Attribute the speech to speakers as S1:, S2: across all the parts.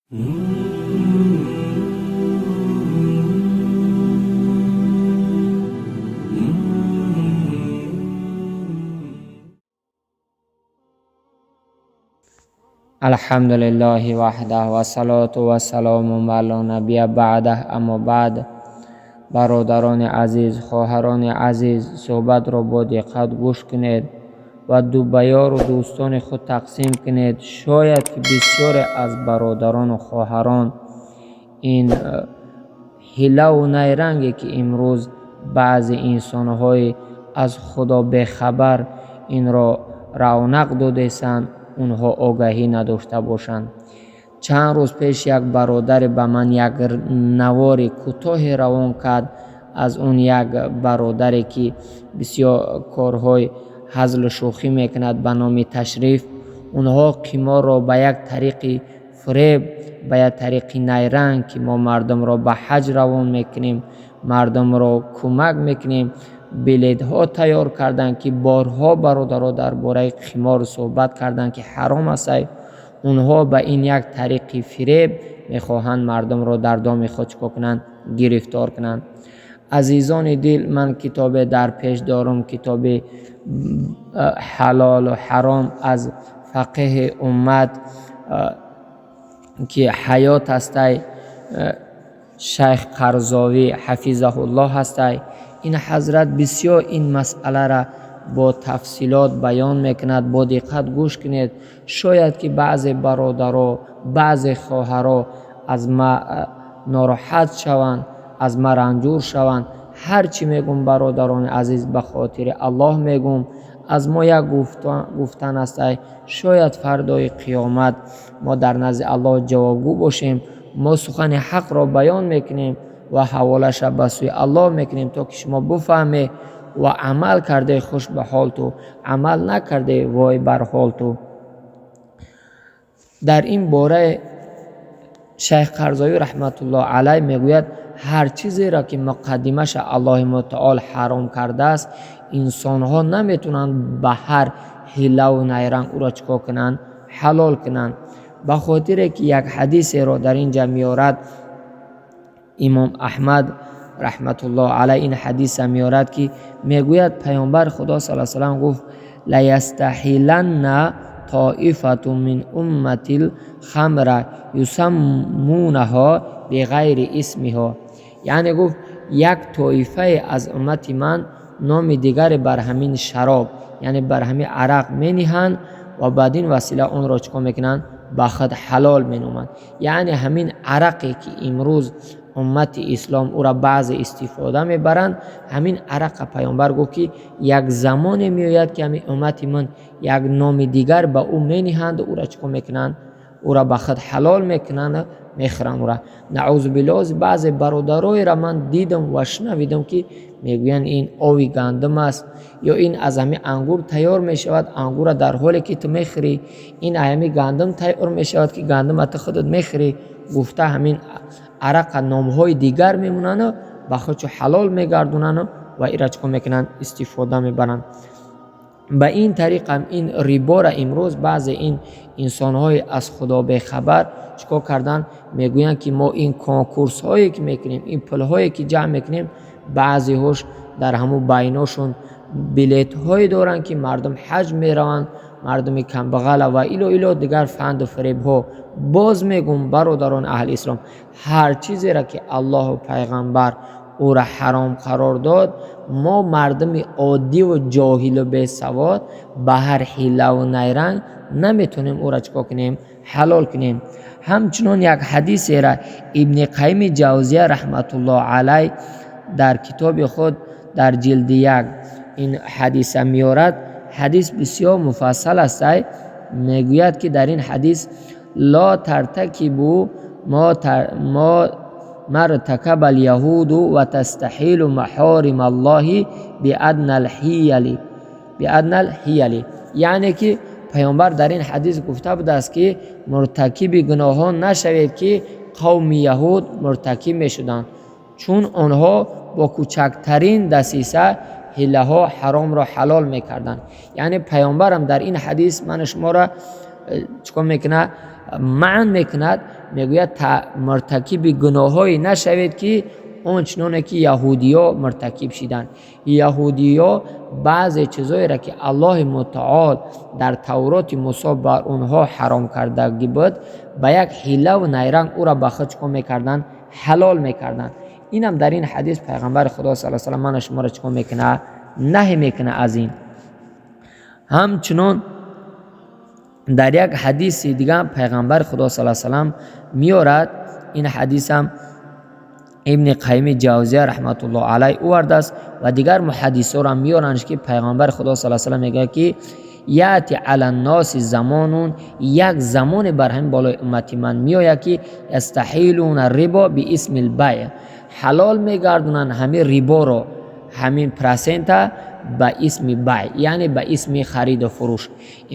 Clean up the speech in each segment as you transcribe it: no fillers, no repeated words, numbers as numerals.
S1: الحمد لله وحده والصلاة والسلام علی نبی بعده اما بعد. Бародарони азиз, хоҳарони азиз, суҳбатро бо диққат гӯш кунед ва ба ёру дӯстони худ тақсим кунед. Шояд ки бисёре аз бародарону хоҳарон ин ҳилаву найранге ки имрӯз баъзе инсонҳои аз Худо бехабар инро равнақ додесанд, онҳо огаҳӣ надошта бошанд. Чанд рӯз пеш як бародаре ба ман як навори кӯтоҳе равон кард аз он як бародаре ки бисёр корҳои ҳазлу шӯхӣ мекунад ба номи Ташриф. Онҳо қиморро ба як тариқи фиреб, ба як тариқи найранг ки мо мардумро ба ҳаҷ равон мекунем, мардумро кӯмак мекунем, билетҳо тайёр карданд ки борҳо бародаро дар бораи қимор суҳбат карданд ки ҳаром аст. Онҳо ба ин як тариқи фиреб мехоҳанд мардумро дар доми худ чикор кунанд? Гирифтор кунанд. Азизони дил, ман китобе дар пеш дорам, китоби ҳалолу ҳаром аз фақиҳи уммат ки ҳаёт ҳастай, шайх Қарзовӣ ҳафизаҳуллоҳ ҳастай. Ин ҳазрат бисёр ин масъаларо бо тафсилот баён мекунад. Бо диққат гӯш кунед. Шояд ки баъзе бародаро, баъзе хоҳаро аз ма нороҳат шаванд, аз ма ранҷур шаванд. Ҳар чӣ мегӯм бародарони азиз, ба хотири Аллоҳ мегӯм. Аз мо як гуфтан ҳастай, шояд фардои қиёмат мо дар назди Аллоҳ ҷавобгӯ бошем. Мо сухани ҳақро баён мекунем ва ҳаволаша ба сӯи Аллоҳ мекунем, то ки шумо бифаҳмед ва амал карде хуш ба ҳол ту, амал накарде вой бар ҳол ту. Дар ин бора шайх Қарзовӣ раҳматуллоҳ алайҳ мегӯяд, ҳар чизеро ки муқаддимаша Аллоҳи мутаол ҳаром кардааст, инсонҳо наметавонанд ба ҳар ҳилаву найранг ӯро чикор кунанд? Ҳалол кунанд. Ба хотире ки як ҳадисеро дар ин ҷа меорад имом Аҳмад раҳматуллоҳ алайҳ, ин ҳадиса меорад ки мегӯяд паёмбар Худо саллаллоҳу алайҳи васаллам гуфт: лаястаҳиланна тоифату мин умматил хамра юсаммунаҳо биғайри исмиҳо. Яъне гуфт як тоифае аз уммати ман номи дигаре бар ҳамин шароб, яъне бар ҳамин арақ мениҳанд ва бад ин васила онро чикор мекунанд? Ба худ ҳалол меноманд. Яъне ҳамин арақе ки имрӯз уммати ислом ӯра баъзе истифода мебаранд, ҳамин арақа паёмбар гуфт ки як замоне меояд ки ҳамин уммати ман як номи дигар ба ӯ мениҳанд, ӯра чикор мекунанд? Ӯра ба худ ҳалол мекунанд, мехӯранд ӯра. Наъузу биллоҳ, баъзе бародароеро ман дидам ва шунавидам ки мегӯянд ин ови гандум аст ё ин аз ҳамин ангур тайёр мешавад, ангурро дар ҳоле ки ту мехӯрӣ, ин аз ҳамин гандум тайёр мешавад ки гандумро ту худат мехӯрӣ. Гуфта ҳамин арақа номҳои дигар мемонанд, ба худшо ҳалол мегардонанд ва инро чикор мекунанд? Истифода мебаранд. Ба ин тариқ ҳам ин риборо имрӯз баъзе ин инсонҳои аз Худо бехабар чикор карданд? Мегӯянд ки мо ин конкурсҳое ки мекунем, ин пулҳое ки ҷамъ мекунем, баъзеҳош дар ҳамун байношон билетҳое доранд ки мардум ҳаҷ мераванд, мардуми камбағала ва ило ило дигар фанду фиребҳо. Боз мегӯм бародарони аҳли ислом, ҳар чизеро ки Аллоҳу пайғамбар ӯра ҳаром қарор дод, мо мардуми оддиву ҷоҳилу бесавод ба ҳар ҳилаву найранг наметавонем ӯра чикор кунем? Ҳалол кунем. Ҳамчунон як ҳадисеро Ибни Қайими Ҷавзия раҳматуллоҳ алайҳ дар китоби худ дар ҷилди 1 ин ҳадиса меорад. Ҳадис бисёр муфассал аст. Мегӯяд ки дар ин ҳадис ло тартакибу мо марtakaba al-yahudu ва тастаҳилу маҳорим Аллоҳи биаднал ҳияли. Яъне ки паёмбар дар ин ҳадис гуфта будааст ки муртакиби гуноҳон нашавед ки қавми яҳуд муртакиб мешуданд, чун онҳо бо кӯчактарин дасиса ҳилаҳо ҳаромро ҳалол мекарданд. Яъне паёмбарам дар ин ҳадис ман шуморо чикор мекунад? Маън мекунад, Мегӯяд, муртакиби гуноҳҳое нашавед, ки он чуноне ки яҳудиё муртакиб шиданд. Яҳудиё баъзе чизҳоеро, ки Аллоҳи мутаол дар Тавроти Мусо бар онҳо ҳаром кардагӣ буд, ба як ҳилаву найранг ӯро ба худ чӣ кор мекарданд? Ҳалол мекарданд. Инам дар ин ҳадис Пайғамбари Худо саллаллоҳу алайҳи васаллам мана шуморо чӣ кор мекунад? Наҳй мекунад аз ин. Ҳамчунон дар як ҳадиси дигар Пайғамбари Худо саллаллоҳу алайҳи васаллам меорад. Ин ҳадисам Ибни Қайими Ҷавзия раҳматуллоҳ алайҳ овардааст ва дигар муҳаддисоро меоранд, ки Пайғамбари Худо саллаллоҳу алайҳи васаллам мегӯяд, ки яъти алан носи замонун, як замоне бар ҳамин болои уммати ман меояд, ки ястаҳилуна рибо би исмил бай, ҳалол мегардонанд ҳамин риборо, ҳамин процента ба исми бай, яъне ба исми хариду фурӯш.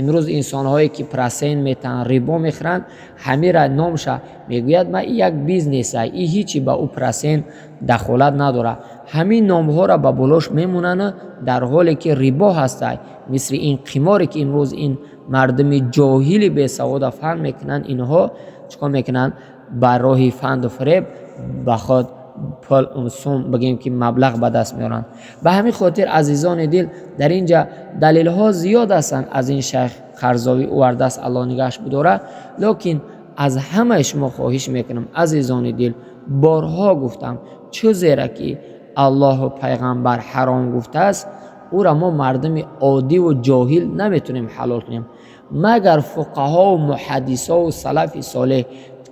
S1: Имрӯз инсонҳое ки процент метаҳанд, рибо мехӯранд, ҳамира номша мегӯяд, ма ин як бизнес ай, ин ҳичи ба ӯ процент дахолат надорад. Ҳамин номҳоро ба болош мемонанд, дар ҳоле ки рибо ҳастай. Мисли ин қиморе ки имрӯз ин мардуми ҷоҳили бесавода фан мекунанд, инҳо чӣ кор мекунанд? Ба роҳи фанду фиреб ба худ пул, сум, бигем ки маблағ ба даст меоранд. Ба ҳамин хотир, азизони дил, дар ин ҷа далелҳо зиёд ҳастанд аз ин шайх Қарзовӣ овардааст, Аллоҳ нигаҳаш бидорад. Лекин аз ҳамаи шумо хоҳиш мекунам, азизони дил, борҳо гуфтам, чизеро ки Аллоҳу Пайғамбар ҳаром гуфтааст, ӯро мо мардуми оддиву ҷоҳил наметунем ҳалол кунем. Магар фуқаҳо ва муҳаддисо ва салафи солеҳ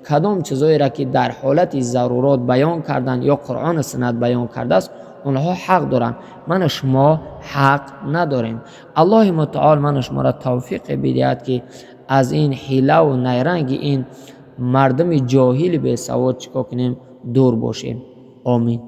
S1: кадом чизоеро ки дар ҳолати зарурот баён карданд ё Қуръону суннат баён кардааст, онҳо ҳақ доранд. Ману шумо ҳақ надорем. Аллоҳи мутаол ману шуморо тавфиқе бидиҳад, ки аз ин ҳилаву найранги ин мардуми ҷоҳили бесавод чӣ кор кунем? Дур бошем. Омин.